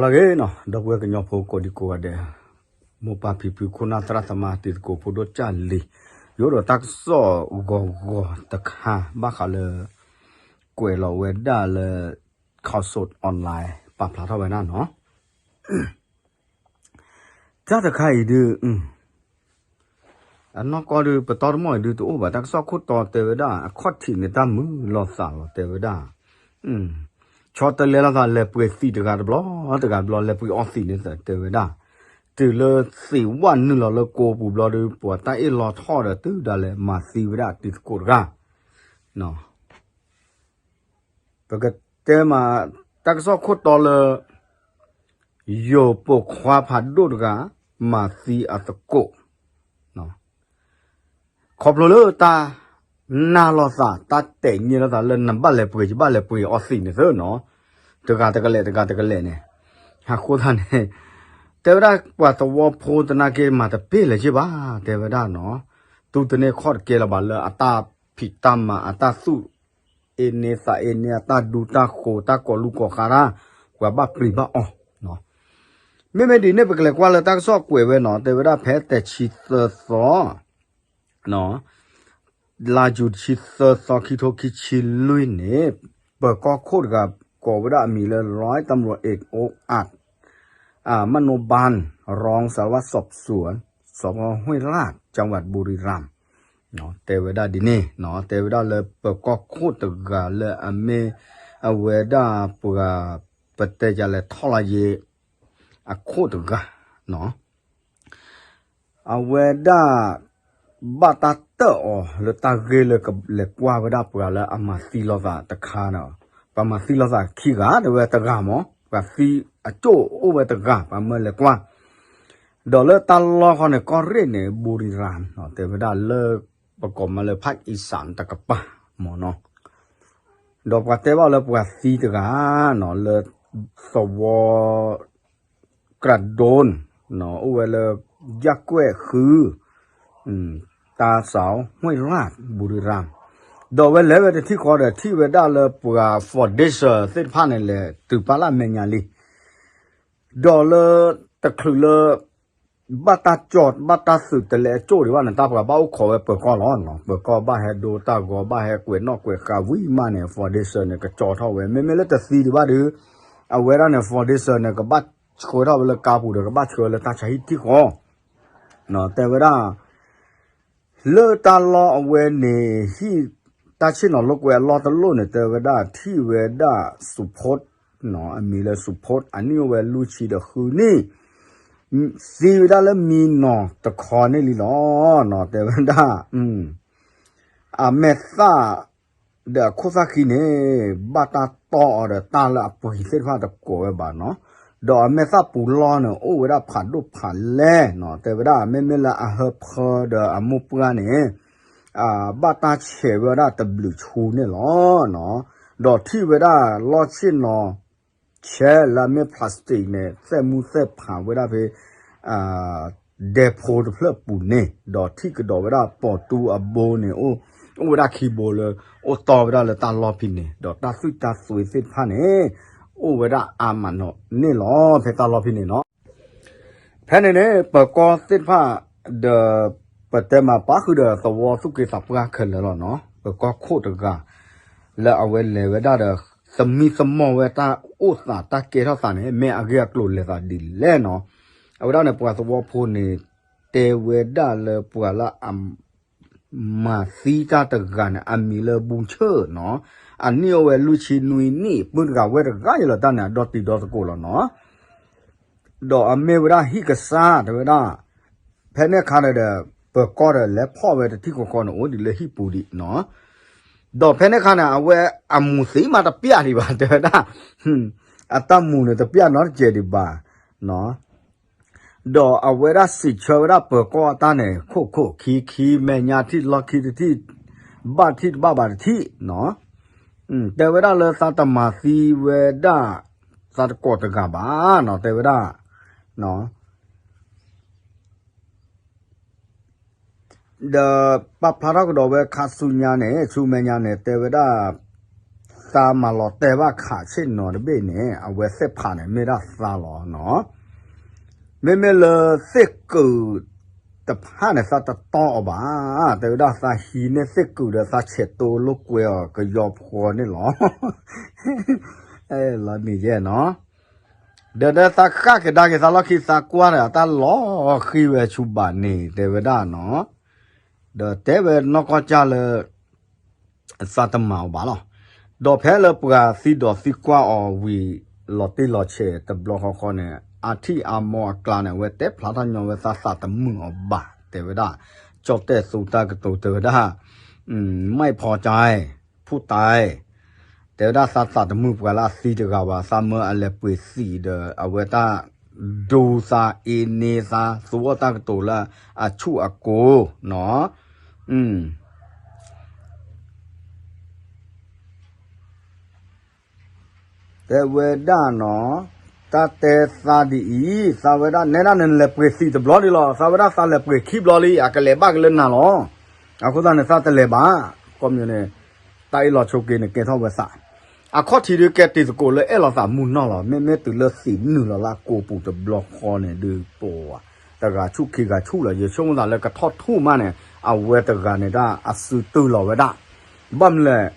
လီၤဂ့ၤနီၤ ဒီပုၢ်ဝဲၢ်ကညီဖိကိးဒံကိးဂၤဒဲး, မိၢ်ပၢ်ဖံဖုခိၣ်နၢ်သရၣ်သမါတံၤသကိးဖိဒိၣ်ကၢ်လံၤ, ယအိၣ်ဒီးတၢ်ကစီၣ်ဂီၤဂီၤတခါ ဘၣ်ဃးလၢ ကွဲးလီၤဝဲဒၣ်လၢ Khaosod Online ပာ်ဖျါထီၣ်ဝဲဒၣ်နီၤ. တၢ်တခါအံၤဒုး အနီၢ်ကီၢ်ဒုး ပတီၢ်တမီၢ်အံၤဒုးတအိၣ်ဘၣ် တၢ်ကစီၣ်ခိၣ်တီတဲဝဲဒၣ် အခီၣ်ထံးန့ၣ်တၢ်မုာ်လိာ်သးလီၤ တဲဝဲဒၣ် ဆီတလဲလိာ်သး လဲၤပှ့ၤသံးတဂၤတဘျီ တဂၤတဘျီ လဲၤပှ့ၤအီသံးန့ၣ်သၢ တဲဝဲဒၣ် တုၤလၢသံးဝၣ်နုာ်လီၤလၢကိးပူၤဘျီဒုး ပှၤတၢ်အ့ၣ်လီၤထီၣ်ဒီးတုၤဒၣ်လဲာ်မၤသံဝဲဒၣ်တံၤသကိးတဂၤ ပကတဲမး တၢ်ကစီၣ်ခိၣ်တီလၢ ယိၤပိာ်ခွါဖးဒိၣ်တဂၤ မၤသံအသကိး ခီဖျိလၢတၢ်နာ်လိာ်သး တၢ်တဲာ်ညါလိာ်သးလၢနဘၣ်လဲၤပှ့ၤ ယဘၣ်လဲၤပှ့ၤအီသံးန့ၣ်သၢနီၤ, တဂၤတကလဲာ် တဂၤတကလဲာ်န့ၣ်, အဃိသတးန့ၣ် တဲဝဲဒၣ်ပှၤသဝီဖိသနာ်က့မၤတပ့ၢ်လၢၤက့ဘၣ် တဲဝဲဒၣ်နီၤ, တူၢ်တန့ၢ်ခီၣ်တကဲလၢၤဘၣ်လၢအတၢ်ဖံးတၢ်မၤအတၢ်သူၣ် အ့န့သးအ့န့အတၢ်ဒူတၢ်ဃိၤ တၢ်ကိးလူၤကိးဃါတၢ် ပှၤဘၣ်ပျံၤဘၣ်အီၤ, မ့မ့ၢ်ဒ်န့ၣ် ပကလဲၤကွၢ်လၢတၢ်ကစီၣ်ကွဲးဝဲနီၤ, တဲဝဲဒၣ်ဖဲတဆံသၢသီ လါယူၤတဆံသၢသီ ခံထိခံဆံလွံၢ်န့ၣ် ပၢၤကီၢ်ခိၣ်တဂၤ ကိးဝဲဒၣ်အမံၤလၢ ร้อยตำรวจเอก องอาจ มโนบาล รองสารวัตรสอบสวน สภ.ห้วยราช จังหวัดบุรีรัมย์ တဲဝဲဒၣ်ဒ်န့ၣ် တဲဝဲဒၣ်လၢပၢၤကီၢ်ခိၣ်တဂၤလၢအမ့ၢ် အဝဲဒၣ်ပှၤ ပတဲယၤလဲၣ် ထီၣ်လါယ့ အခိၣ်တဂၤ အဝဲဒၣ် ဘၣ်တၢ်တၢၣ်အီၤလၢတၢ်ဂ့ၢ်လၢကလဲၤကွၢ်ဝဲဒၣ်ပှၤလၢအမၤသံလိာ်သးတခါဒီး ပှၤမၤသံလိာ်သးခံဂၤ တဲဝဲတဂၤမး ပှၤသံအကၠိၣ်အိၣ်ဝဲတဂၤ ပှၤမၢလဲၤကွၢ် ဒီးလၢတၢ်လီၢ်ခီန့ၣ် ကီၢ်ရ့ၣ်န့ၣ် ဘူရံရၣ် တဲဝဲဒၣ်လၢ ပကိးမးလၢ ဖးအံစၣ်တကပၤ မ့ၢ်နီၤ ဒီးပှၤတဲဘၣ်လၢပှၤသံတဂၤနီၤ လၢသဝီ ကရၤဒိၣ် အိၣ်ဝဲလၢ ယၣ်ကွဲၣ်ဃု တၢ်စၢ် ห้วยราช ဘူရံရၣ် ဒီးအဝဲလဲၤဝဲတထံၣ်ဃီဒီးထံၣ်ဝဲဒၣ်လၢပှၤ foundation သ့ၣ်တဖၣ်န့ၣ်လဲၤတုၤပာ်လၢအမဲာ်ညါလံ ဒီးလၢတချုးလၢ ဘၣ်တၢ်ကၠီ ဘၣ်တၢ်သုးတလဲအကၠိၣ်ဒံးဘၣ်န့ၣ် တၢ်ပှၤဘၣ်အိၣ်ခိးဝဲပၢၤကီၢ်လီၤ. ပၢၤကီၢ်ဘၣ်ဟဲဒိတၢ်ဂီၤ ဘၣ်ဟဲကွဲးနီၣ်ကွဲးဃာ်ဝံၤမးန့ၣ် foundation န့ၣ် ကကၠီထီၣ်ဝဲ မ့မ့ၢ်လၢတသံဒံးဘၣ်ဒီး အဝဲဒၣ်န့ၣ် foundation န့ၣ် ကဘၣ်ဆှၢထီၣ်ဝဲလၢကါပူၤဒီး ကဘၣ်ဆှၢလၢတၢ်ဆါဟံၣ်ထံၣ်ဃီ တဲဝဲဒၣ် လၢတၢ်လီၢ်အဝဲန့ၣ် ဟံၣ်တၢ်ဆ့ၣ်နီၤလိာ်ကွဲအလီၢ်တလီၢ်န့ၣ် တဲဝဲဒၣ်ထံၣ်ဝဲဒၣ် စူးဖူး အမံၤလၢ စူးဖူး အနံၣ်အိၣ်ဝဲလွံၢ်ဆံဒီးဃုနံၣ် သံဝဲဒၣ်လၢမံနီၤတခီန့ၣ်လံလီၤ. တဲဝဲဒၣ် အမဲာ်သၣ် ဒီးအခိၣ်သၣ်ခံန့ၣ် ဘၣ်တၢ်တီၢ်အီၤဒီးတၢ်လၢအပှ့ၤသ့ၣ်တဖၣ်တကိးဝဲဘၣ်နီၤ, ဒီးအမဲာ်သၣ်ပူၤလီၢ်န့ၣ် အိၣ်ဝဲဒၣ်ဖးဒိၣ်ဖးလဲၢ်နီၤ, တဲဝဲဒၣ်မ့မ့ၢ်လၢအဟၢဖၢဒီးအမိၢ်ပှၢ်န့ၣ် ဘၣ်တၢ်ဆဲးဝဲဒၣ်တဘျုးဆူန့ၣ်လီၤ. ဒီးထံၣ်ဝဲဒၣ်လီၢ်ဆ့ၣ်နီၤ ဆဲးလၢအမ့ၢ် plastic န့ၣ် သဲၣ်မူသဲၣ်ဖးဝဲဒၣ်ဖဲ ဒဲဖိတဖျၢၣ်ပူၤန့ၣ် ဒီးထံၣ်ကဒီးဝဲဒၣ်ပိာ်တူအဘိန့ၣ် အိၣ်ဝဲဒၣ်ခံဘိလၢ အိၣ်တီၢ်ဝဲဒၣ်လၢတၢ်လီၢ်ဖဲန့ၣ် ဒီးတၢ်သွံၣ်တၢ်သွဲသ့ၣ်တဖၣ်န့ၣ် အိၣ်ဝဲဒၣ်အါမးနီၤန့ၣ်လီၤ ဖဲတၢ်လီၢ်ဖဲန့ၣ်နီၤ. ဖဲန့ၣ်န့ၣ် ပၢၤကီၢ်သ့ၣ်တဖၣ် ဒီး ပတဲမးပာ်ဃုာ်ဒီးသဝီသူၣ်က့သးပှၢ်ခဲလၢာ်လီၤနီၤ, ပၢၤကီၢ်ခိၣ်တဂၤ လၢအဝဲလဲၤဝဲဒၣ်ဒီး သမံသမိးဝဲတၢ်အိၣ်သးတၢ်ကဲထီၣ်သးန့ၣ် မ့ၢ်အဂ့ၢ်အကျိၤလဲၤသးဒ်လဲၣ်နီၤ. အဝဲဒၣ်န့ၣ် ပှၤသဝီဖိန့ၣ် တဲဝဲဒၣ်လၢပှၤလၢအ မၤသံတၢ်တဂၤန့ၣ် အမံၤလၢဘူဆၢၣ်နီၤ, အနံၣ်အိၣ်ဝဲလွံၢ်ဆံနွံနံၣ် ပုၢ်တဂၤဝဲၢ်တဂၤယလီၤတၢ်န့ၣ် အဒီတံၤဒီသကိးလီၤနီၤ. ဒီးအမ့ၢ်ဝဲဒၣ်ဟံၣ်ကစၢ်တဲဝဲဒၣ်, ဖဲန့ၣ်အခါန့ၣ်ဒီး ပၢၤကီၢ်ဒီးလဲၤဖီၣ်ဝဲတထံၣ်ဃီဃီန့ၣ် အိၣ်ဒံးလၢဟံၣ်ပူၤဒံးနီၤ. ဒီးဖဲန့ၣ်အခါန့ၣ် အဝဲအမူၤသံမးတပျၢ်ဒံးဘၣ် တဲဝဲဒၣ်, အတၢ်မူၤန့ၣ်တပျၢ်နီတစဲးဒံးဘၣ်နီၤ. ဒီးအဝဲဒၣ်စံးဆၢဝဲဒၣ်ပၢၤကီၢ်အတၢ်န့ၣ် ခိၣ်ခိၣ်ခံခံ မဲာ်ညါထံၣ်လီၢ်ခံတထံၣ်, ဘၣ်ထံၣ်တဘၣ်ဘၣ်တထံၣ်နီၤ. တဲဝဲဒၣ်လၢသးတမၤသံဝဲဒၣ် သးတကိးတဂၤဘၣ်နီၤ တဲဝဲဒၣ် ဒီးပာ်ဖျါထီၣ်ကဒီးဝဲခါဆူညါန့ၣ် ဆူမဲာ်ညါန့ၣ် တဲဝဲဒၣ် သးမၤလီၤတဲာ်ဘၣ်ခးဆ့ၣ်နီၤတဘ့ၣ်န့ၣ် အဝဲသ့ၣ်ဖးန့ၣ် မ့ၢ်ဒၣ်သးလီၤနီၤ. မ့မ့ၢ်လၢသ့ၣ်ကုာ်တဖၣ်န့ၣ် သးတတီအီၤဘၣ်, တဲဝဲဒၣ်သးဟံးန့ၢ်သ့ၣ်ကုာ်ဒီးသးဆဲးတိလိာ်ကွဲအီၤကယီဖီန့ၣ်လီၤ. လီၤနံၤယဲၢ်နီၤ, ဒီးဒီးသးဃၣ်ကဒါက့ၤသးလီၢ်ခံ သးကွၢ်ဒီးတၢ်လီၤဃံဝဲဆူဘၣ်န့ၣ် တဲဝဲဒၣ်နီၤ, ဒီးတဲဝဲနီၢ်ကီၢ်ကၢ်လၢ သးတမၤအီၤဘၣ်လီၤ. ဒီးဖဲလၢပှၤသံဒိးသံကွၢ်အီၤဝံၤ လီၤတံၢ်လီၤဆဲးတဘျီဃီဃီန့ၣ် အထံၣ်အါမီအကျါန့ၣ် အဝဲတဲဖျါထီၣ်ညီဝဲ သးသးတမုာ်အီၤဘၣ် တဲဝဲဒၣ်, ကၠီၣ်တဲၣ်သူတၢ်ကတိၤတဲဝဲဒၣ် မၢ်ဖီကၠဲ ဖူတၢ် တဲဝဲဒၣ်သးသးတမုာ်ပှၤလၢအသံတဂၤဘၣ်, သးမၢအလဲၤပှ့ၤသံးဒီး အဝဲတၢ်ဒူသးအ့န့သး သူအီၣ်တၢ်ကတိၤလၢအဆူၣ်အကိၤနီၤ. တဲဝဲဒၣ်နီၤ, တၢ်တဲသးဒ်အံၤ, သးဝဲဒၣ်နဲဒၣ်နလဲၤပှ့ၤသံးတဘျီဒံးလီၤ, သးဝဲဒၣ်သးလဲၤပှ့ၤခံဘျီလံ အကလဲၤဘၣ်က့ၤလၢနၤလီၤ. အဃိသတးန့ၣ် သးတလဲၤဘၣ်, ခီပညီန့ၣ် တၢ်အ့ၣ်လိာ်ဆိးက့န့ၣ်ကဲထီၣ်ဝဲသး, အခီၣ်ထံးဒုးကဲတံၤသကိးလၢအဲၣ်လိာ်သးမုၢ်နီၢ်လီၤ. မ့မ့ၢ်တုၤလၢသံးနုာ်လီၤလၢအကိာ်ပူၤတဘျီဃီန့ၣ်ဒုး ပှၤတဂၤဆူၣ်ခံဂၤဆူၣ်လီၤ. ယဆိကမိၣ်သးလၢကထီၣ်ထူၣ်မးန့ၣ် အဝဲတဂၤန့ၣ်ဒၣ်အစုတုၤလီၤဝဲဒၣ်, ဘၣ်မနုၤလဲၣ်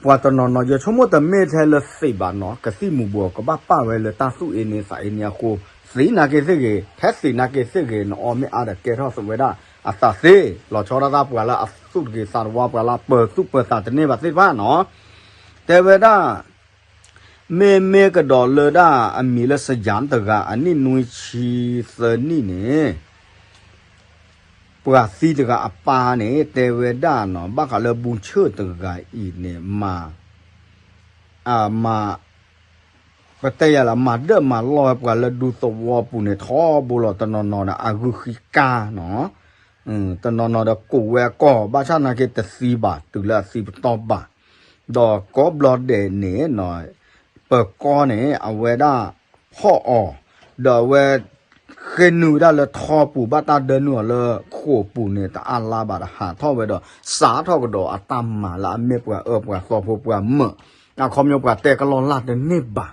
ပှၤတနီၤနီၤ ယဆိကမိၣ်တမ့ၢ်ထဲလၢသံးဘၣ်နီၤ, ကသံၣ်မူၤဘှီးကဘၣ်ပာ်ဝဲလၢတၢ်သူၣ်အ့န့သးအ့န့အဃိ, သံးနာ်က့သ့ၣ်ဂ့ၤ, ဖဲသံးနာ်က့သ့ၣ်ဂ့ၤ နအီၣ်မ့ၢ်အါဒီးကဲထီၣ်ဝဲဒၣ်အသးသ့, လီၤဆီဒၣ်တၢ်ပှၤလၢအသူၣ်တဂ့ၤသးတဝါ ပှၤလၢအပၢၤသူၣ်ပၢၤသးတန့ၢ်ဘၣ်သ့ၣ်တဖၣ်နီၤ, တဲဝဲဒၣ် မ့မ့ၢ်ကဒီးလၢဒၣ်အမံၤလၢ စယၣ်တဂၤ အနံၣ်နွံဆံသၢနံၣ်န့ၣ် ပှၤသံတဂၤအပၢ်န့ၣ် တဲဝဲဒၣ်နီၤ, ဘၣ်ဃးလၢဘူးဆၢၣ်တဂၤအံၤန့ၣ် မၤ မၤ ပတဲယၤလၢ မၤဒၢၣ်မၤလီၢ်ဝဲပှၤလၢဒူသဝီပူၤန့ၣ် ထီဘိလီၤ. တနီၤနီၤန့ၣ် အဂုာ်ဃံကါနီၤ, တနီၤနီၤဒီးကိးဝဲအကီၢ် ဘၣ်ဆၣ်နာ်က့တသံဘၣ် တုၤလၢအသံပတီၢ်ဘၣ်, ဒီးကိးဘျီဒဲးန့ၣ် ပၢၤကီၢ်န့ၣ် အဝဲဒၣ်ဖီၣ်အီၤ, ဒီးအဝဲ ဃ့နုာ်ဝဲဒၣ်လၢထီပူၤ ဘၣ်တၢ်ဒၢနုာ်အီၤလၢဃိာ်ပူၤန့ၣ် တအါလါဘၣ်ဒီးဟးထီၣ်ဝဲဒီး စးထီၣ်ကဒီးအတၢ်မၤလၢအမ့ၢ်ပှၤအၢပှၤသီဖိပှၤမၢး, အခီပညီပှၤတဲကလီၢ်လၢ်တန့ၢ်ဘၣ်,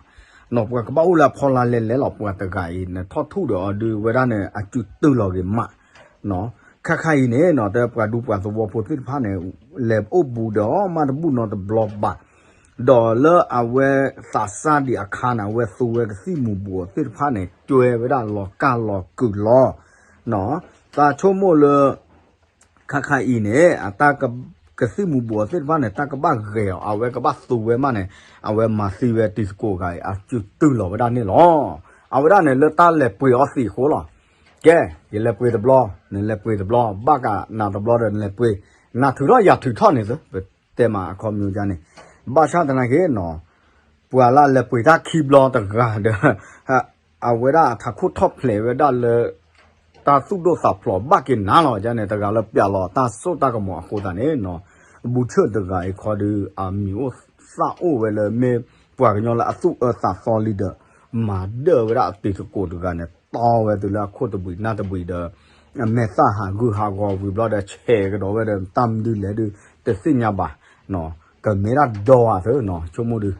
ပှၤကဘၣ်အိၣ်လၢအဖီလာ်လဲၤလဲၤလီၤ ပှၤတဂၤအံၤန့ၣ် ထီၣ်ထူၣ်ဒီးအီၤဒုးဝဲဒၣ်န့ၣ် အစုတုၤလီၤဂ့ၤမး ခါခါအံၤန့ၣ်နီၤ တဲပှၤဒူပှၤသဝီဖိသ့ၣ်တဖၣ်န့ၣ် လဲၤအိၣ်ဘူးဒီးမးတဘူၣ်နီတဘျီဘၣ်, ဒီးလၢအဝဲသးစၢ်ဒံးအခါန့ၣ် အဝဲသူဝဲကသံၣ်မူၤဘှီးသ့ၣ်တဖၣ်န့ၣ် တွဲဝဲဒၣ်လီၤကၢ်လီၤကုာ်လီၤ, သးဆိကမိၣ်လၢ ခါခါအံၤန့ၣ် အတၢ်က ကသံၣ်မူၤဘှီးသ့ၣ်တဖၣ်န့ၣ် တၢ်ကဘၣ်ဂဲၤအီၤ အဝဲကဘၣ်သူဝဲမးန့ၣ် အဝဲမၤသံဝဲတံၤသကိးဂၤအံၤ အစုတုၤလီၤဝဲဒၣ်န့ၣ်လီၤ. အဝဲဒၣ်န့ၣ်လၢတၢ်လဲၤပှ့ၤအီသံးအဃိလီၤ. ကဲ ယလဲၤပှ့ၤတဘျီ နလဲၤပှ့ၤတဘျီ ဘၣ်ကနၤတဘျီဒီးနလဲၤပှ့ၤ နၤထုးထီၣ်ယၤထုးထီၣ်န့ၣ်သ့ ပတဲမးအခီပညီန့ၣ်, ဘၣ်ဆၣ်သနာ်က့နီၤ ပှၤလၢအလဲၤပှ့ၤတၢ်ခံဘျီတဂၤဒီး အဝဲဒၣ်အထးခိၣ်ထီၣ်ဖျဲးဝဲဒၣ်လၢ တၢ်သူၣ်ဒိၣ်သးဖျိးဘၣ်က့ၤနၤလီၤ. ကန့ၣ် တဂၤလၢပျးလီၤတၢ်စိတၢ်ကမီၤအဃိသတးန့ၣ်နီၤ ဘူးဆၢၣ်တဂၤအံၤခီဒီး အမံၤအိၣ်သၣ်အိၣ်ဝဲလၢ မ့ၢ်ပှၤကညီလၢအသူၣ်အၢသးသီလံဒီး မၤဒၢၣ်ဝဲဒၣ်အတံၤသကိးတဂၤန့ၣ် တီဝဲတုၤလၢအခိၣ်တဘှံးနၢ်တဘှံးဒီး အမဲာ်သၣ်ဟးဂုာ်ဟးဂီၤဝံၤဘျီဒီး ဆဲးကဒီးဝဲဒီး တၢ်မနုၤလဲၣ်ဒုး တသ့ၣ်ညါဘၣ်, ကမ့ၢ်ဒၣ်ဒီးအသၢနီၤ ဆိကမိၣ်ဒုး ဒီး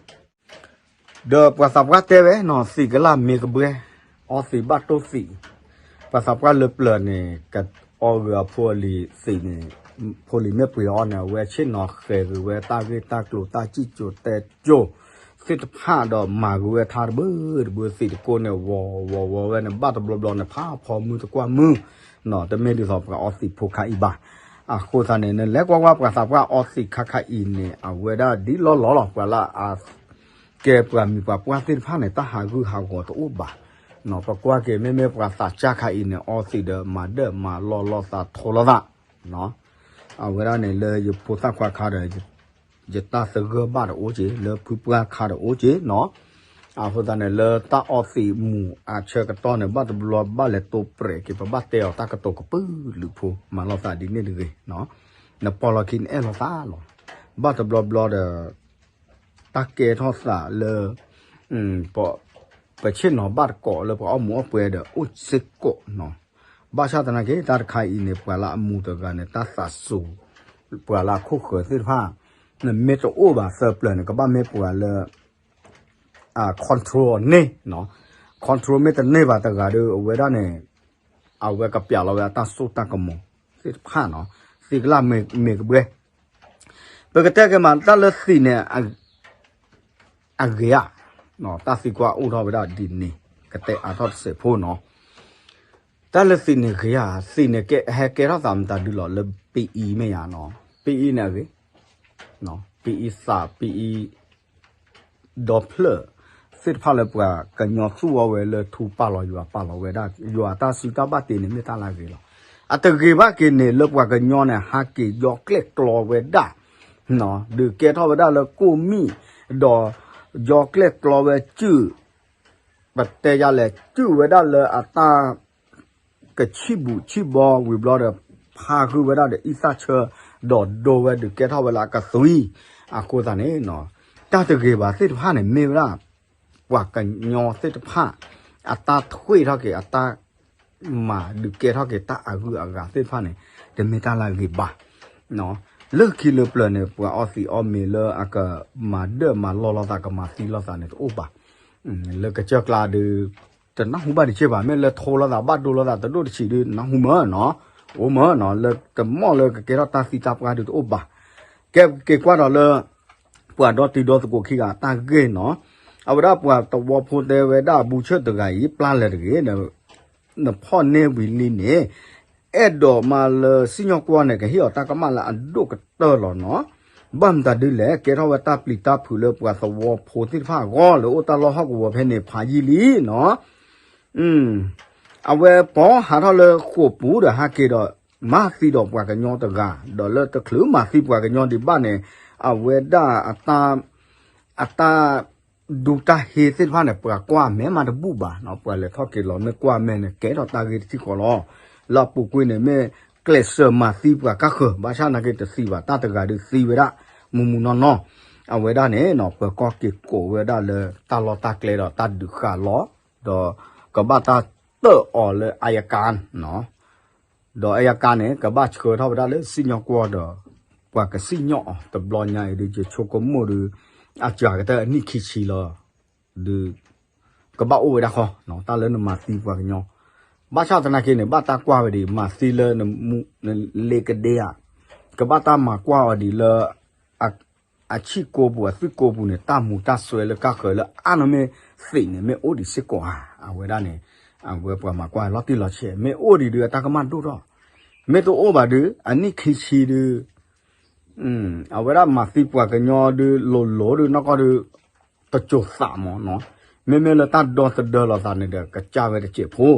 ပှၤသးပှၢ်တဲဝဲနီၤ သံးကလၢ်မ့ၢ်ကဘှဲ အီသံးဘၣ်တိၢ်သံး, ပှၤသးပှၢ်လၢပျၢၤန့ၣ် ကအီဂ့ၤအဖိအလံၤသံးန့ၣ်, ဖိလံၤမ့ၢ်ပှ့ၤအီၤန့ၣ် အဝဲဆ့ၣ်နီၤဃဲၤဂ့ၤဝဲတၢ်ဂ့ၢ်တၢ်ကျိၤတၢ်စံၣ်စိၤတဲစိၤသ့ၣ်တဖၣ်ဒီး မၤဂ့ၤဝဲထါတဘၢတဘၢ သံးတကိးန့ၣ် ဝီၤဝီၤဝီၤဝဲန့ၣ် ဘၣ်တဘျီဘျီန့ၣ် ဖးဖီမုၢ်တကွၢ်မုၢ်, တမ့ၢ်ဒ်သိးပှၤအီသံးဖိခါအံၤဘၣ်. အဃိသတးန့ၣ် နလဲၤကွၢ်ကွၢ်ပှၤသးပှၢ်အီသံးခါခါအံၤန့ၣ် အဝဲဒၣ်ဒ်လီၢ်လီၢ်လီၤ ပှၤလၢအ ကဲပှၤမံၤပှၤပှၢ်သ့ၣ်တဖၣ်န့ၣ် တၢ်ဟးဂူာ်ဟးဂီၤတအိၣ်ဘၣ်. ပကွၢ်က့ၤ မ့မ့ၢ်ပှၤသးစၢ်ခါအံၤန့ၣ် အီသံးဒီးမၤဒၢၣ်မၤလီၢ်လိာ်သးထိလိာ်သး, အဝဲဒၣ်န့ၣ်လၢယဖိသၣ်ခွါခါဒီး ယတၢ်သဂၢၢ်ဘၣ်ဒီးအိၣ်က့ၤ လၢဖုပှၢ်ခါဒီးအိၣ်က့ၤနီၤ. အဃိသတးန့ၣ် လၢတၢ်အီသံးမူးအဆၢကတီၢ်န့ၣ် ဘၣ်တဘျီဘၣ်လဲၤတိပြဲးက့ၤ ပဘၣ်တဲအီၤတၢ်ကတိၤကပုာ်လုးဖိ မၤလိာ်သးဒ်န့ၣ်တဂ့ၤ. နပီၢ်လီၢ်ခံနအဲၣ်လိာ်သးလီၤ. ဘၣ်တဘျီဘျီဒီး တၢ်ကဲထီၣ်သးလၢ ပဆ့ၣ်နီၤဘၣ်တကိးလၢပှၤအီၣ်မူးအီၣ်ပွဲဒီးအိၣ်စ့ၢ်ကီးနီၤ. ဘၣ်ဆၣ်သနာ်က့ တၢ်တခါအံၤန့ၣ် ပှၤလၢအမူးတဂၤန့ၣ် တၢ်သးစူၤ ပှၤလၢအခိၣ်ဃၢၤသ့ၣ်တဖၣ် နမ့ၢ်တအိၣ်ဘၣ်သၢပျၢၤန့ၣ် ကဘၣ်မ့ၢ်ပှၤလၢ control န့ၢ်နီၤ, control မ့ၢ်တန့ၢ်ဘၣ်တဂၤဒီး အဝဲဒၣ်န့ၣ် အဝဲကပျးလီၤဝဲအတၢ်စိတၢ်ကမီၤသ့ၣ်တဖၣ်နီၤ, သ့ကလၢ်မ့ၢ်ကဘှဲ, ပကတဲက့ၤမး တၢ်လၢသံးန့ၣ် အဂ့ၤဧါ, တၢ်သံကွၢ်အိၣ်ထီၣ်ဝဲဒၣ်ဒ်န့ၣ် ကတဲအါထီၣ်တစဲးဖိနီၤ, တၢ်လၢသံးန့ၣ်ဂ့ၤဧါ, သံးန့ၣ်ကဲ ဟဲကဲထီၣ်သးမတၤဒုလီၤလၢ ပအံၤမ့ၢ်ယါနီၤ, ပအံၤန့ၣ်အဂ့ၤ, ပအံၤသး ပအံၤ ဒီဖျၢၣ်သ့ၣ်တဖၣ်လၢပှၤကညီသူၣ်အီၤဝဲလၢထူပာ်လီၤယွၤပာ်လီၤဝဲဒၣ် ယွၤအတၢ်စုတၢ်ဘၣ်တ့န့ၣ်မ့ၢ်တၢ်လၢအဂ့ၤလီၤ. အတဂ့ၤဘၣ်က့ၤန့ၣ် လၢပှၤကညီန့ၣ် ဟးက့ၤယီကျဲၣ်ကျီဝဲဒၣ်, ဒုးကဲထီၣ်ဝဲဒၣ်လၢကိၣ်မံၣ်, ဒီးယီကျဲၣ်ကျီဝဲစုၣ်, ပတဲယါလဲၣ် စုၣ်ဝဲဒၣ်လၢအတၢ် ကဆံၣ်ဘူၣ်ဆံၣ်ဘီဝံၤဘျီဒီး ဖးဃုာ်ဝဲဒၣ်ဒီးအံသၣ်ဆၢ, ဒီးဒိဝဲဒုးကဲထီၣ်ဝဲလၢအကသွံ, အဃိသတးန့ၣ်, တၢ်တဂ့ၤဘၣ်သ့ၣ်တဖၣ်န့ၣ် မ့ၢ်ဝဲဒၣ် ပှၤကညီသ့ၣ်တဖၣ် အတၢ်ထွ့ထီၣ်က့ၤ အတၢ်မၤဒုးကဲထီၣ်က့ၤတၢ်အဂုၤအဂၤသ့ၣ်တဖၣ်န့ၣ် တမ့ၢ်တၢ်လၢအဂ့ၤဘၣ် လၢခံလၢပျၢၤန့ၣ် ပှၤအီသံးအီမ့ၤလၢအကမၤဒၢၣ်မၤလီၢ်လိာ်သး ကမၤသံလိာ်သးန့ၣ်တအိၣ်ဘၣ်. လၢကစၢၢ်ကျါဒုး တနၢ်ဟူဘၣ်တက့ၢ်ဘၣ်, မ့ၢ်လၢထိလိာ်သးဘၣ်ဒိလိာ်သးတဒိၣ်တဆံးဒုး နၢ်ဟူမၢနီၤ, အိၣ်မၢနီၤ, လၢတမီၢ်လၢကကဲထီၣ်တၢ်သံတၢ်ပှၢ်ဒုးတအိၣ်ဘၣ်. ကဲက့ၤကွၢ်ဒီးလၢ ပှၤဒီတံၤဒီသကိးခံဂၤအတၢ်ဂ့ၢ်နီၤ, အဝဲဒၣ်ပှၤသဝီဖိတဲဝဲဒၣ် ဘူးဆၢၣ်တဂၤအံၤ ပျၢ်လဲၤတဂ့ၤ နဖီၣ်န့ၢ်ဝံၤလံန့ၣ် အဲၣ်ဒိးမးလၢစံၣ်ညီၣ်ကွီၢ်န့ၣ် ကဟ့ၣ်အီၤတၢ်ကမၣ်လၢအဒိၣ်ကတၢၢ်လီၤနီၤ. ဘၣ်မတၤဒ်လဲၣ် ကဲထီၣ်ဝဲတၢ်ပျံၤတၢ်ဖုးလၢပှၤသဝီဖိသ့ၣ်တဖၣ်အဂီၢ်လၢအိၣ်တၢ်လီၢ်ဟီၣ်ကဝီၤဖဲန့ၣ်ဖးယံာ်လံနီၤ. အဝဲပိာ်ဟးထီၣ်လၢဃိာ်ပူၤဒီးဟးက့ၤဒီး မၤသံဒီးပှၤကညီတဂၤ, ဒီးလၢတချုးမၤသံပှၤကညီဒံးဘၣ်န့ၣ် အဝဲဒၣ် အတၢ်ဒူတၢ်ဟ့သ့ၣ်တဖၣ်န့ၣ် ပှၤကွၢ်မဲာ်မးတဘူၣ်ဘၣ်နီၤ, ပှၤလဲၤထီၣ်က့ၤလီၤ မ့ၢ်ကွၢ်မဲာ်န့ၣ် ကဲထီၣ်တၢ်ဂ့ၢ်တထံၣ်ဃီလီၤ. လၢအပူၤကွံာ်န့ၣ် မ့ၢ်ကျဲးစၢးမၤသံပှၤကါဃၢၤ ဘၣ်ဆၣ်နာ်က့တသံဘၣ် တၢ်တဂၤဒုးသံဝဲဒၣ် မူမူနီၢ်နီၢ်, အဝဲဒၣ်န့ၣ်နီၤ ပၢၤကီၢ်က့ၤကိးဝဲဒၣ်လၢတၢ်လီၢ်တၢ်ကျဲဒီးတၢ်ဒုးဃာ်လီၤ, ဒီးကဘၣ်တၢ်တၢၣ်အီၤလၢအယကါနီၤ ဒီးအယကါန့ၣ် ကဘၣ်ဆှၢထီၣ်ဝဲဒၣ်လၢစံၣ်ညီၣ်ကွီၢ်ဒီး ပှၤကစံၣ်ညီၣ်အီၤတဘျီညါအံၤဒုး ယဆိကမိၣ်ဒုး အစှၤကတၢၢ်အနံၣ်ခံဆံလီၤ, ဒုး ကဘၣ်အိၣ်ဝဲဒၣ်ဃီ, တၢ်လၢနမၤသံပှၤကညီ, ဘၣ်ဆၣ်သနာ်က့န့ၣ် ဘၣ်တၢ်ကွၢ်ဝဲဒံး မၤသံလၢနလ့ကဒ့ဧါ, ကဘၣ်တၢ်မၤကွၢ်အီၤဒံးလၢ အဆံၣ်ကိပူၤ အသွံၣ်ကိပူၤန့ၣ် တၢ်မူၤတၢ်စွဲလၢကါဃၢၤလၢအါနီၤ မ့ၢ်သံးန့ၣ် မ့ၢ်အိၣ်ဒံးစ့ၢ်ကီးဧါ, အဝဲဒၣ်န့ၣ် အဝဲပှၤမၤကွၢ်လီၤတံၢ်လီၤဆဲး မ့ၢ်အိၣ်ဒံးဒုး အတၢ်ကမၣ်ဒိၣ်ထီၣ်, မ့ၢ်တအိၣ်ဘၣ်ဒုး အနံၣ်ခံဆံဒုး အဝဲဒၣ်မၤသံပှၤကညီဒုး လိၤလိၤဒုး နီၢ်ကီၢ်ဒုး တစိၤသးမးနီၤ, မ့မ့ၢ်လၢတၢ်ဒီသဒၢလိာ်သးန့ၣ်ဒီး ကစၢ်ဝဲတစဲးဖိ,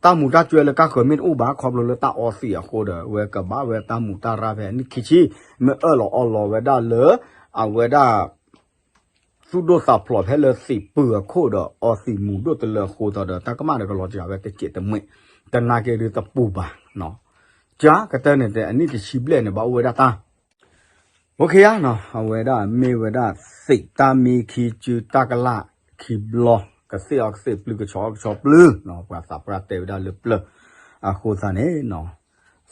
တၢ်မူၤတၢ်စွဲလၢကါဃၢၤမ့ၢ်တအိၣ်ဘၣ် ခီဖျိလၢတၢ်အီသံးအဃိဒီး အဝဲကဘၣ်ဝဲတၢ်မူၤတၢ်ရၢ်ဖဲအနံၣ်ခံဆံ, မ့ၢ်အၢၣ်လီၤအီလီၤဝဲဒၣ်လၢ အဝဲဒၣ် သူၣ်ဒိၣ်သးဖျိးဖဲလၢသံးပၢၤအခိၣ်ဒီး အီသံးမူၤဒိၣ်တလၢအဃိသတးဒီး တၢ်ကမၣ်ဒီးကလီၤစှၤဝဲတစဲးတမှဲး, တနာ်က့ဒုးတပူၤဘၣ်, ကၢ်ကတၢၢ်န့ၣ်တဲ အနံၣ်တဆံဘျဲၣ်န့ၣ် ဘၣ်အိၣ်ဝဲဒၣ်တၢ် အဝဲဒၣ်မ့ၢ်ဝဲဒၣ်သံးတၢ်မံခံစုတၢ်ကလၢ်ခံဘျီ, ကသ့ၣ်အီၣ်ကသ့ၣ်ပျုၢ် ကဆီအီၣ်ကဆီပျုၢ်, ပှၤသးပှၢ်တဲဝဲဒၣ်လၢပျၢၤအဃိသတးန့ၣ်,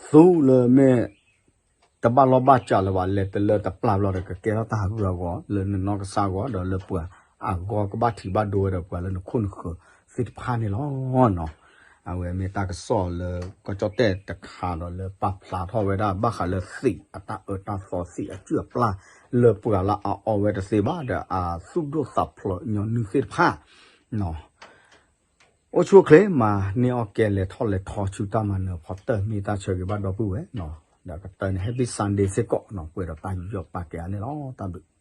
သူလၢမ့ၢ် တဘၣ်လီၢ်ဘၣ်စးလၢၤဘၣ် လဲၤတလၢတပျၢ်ဘျီဒီး ကကဲထီၣ်တၢ်ဟးဂူာ်ဟးဂီၤလၢနနီၢ်ကစၢ်အဂီၢ် ဒီးလၢပှၤအဂီၢ်ကဘၣ်ထံးဘၣ်ဒိဝဲဒီးပှၤလၢနခိၣ်နဃၢၤသ့ၣ်တဖၣ်န့ၣ်လီၤ. အဝဲမ့ၢ်တၢ်ကစီၣ်လၢကီၢ်ကၠီၣ်တဲၣ်တခါဒီး လၢပာ်ဖျါထီၣ်ဝဲဒၣ်ဘၣ်ဃးလၢသံးအတၢ်အၢတၢ်သီ သံးအစုၣ်အပျၢ် လၢပှၤလၢအအီဝဲတသ့ဘၣ်ဒီး အသူၣ်ဒိၣ်သးဖျိးညီနုၢ်သ့ၣ်တဖၣ် အိၣ်ဆူၣ်အိၣ်ချ့ မၤန့ၢ်အီၣ်ကဲ လဲၤထီၣ်လဲၤထီဆူတၢ်မၤနၢၤဖီတၢၢ် မ့ၢ်တၢ်ဆၢဂ့ၤဘၣ်ဒီပုၢ်ဝဲၢ်, ဒီးကတၢၢ်န့ၣ် Happy Sunday စ့ၢ်ကီး ပှဲၤဒီးတၢ်ယူးယီၣ်ပာ်ကဲအါန့ၣ်လီၤ. တၢ်ဘျုး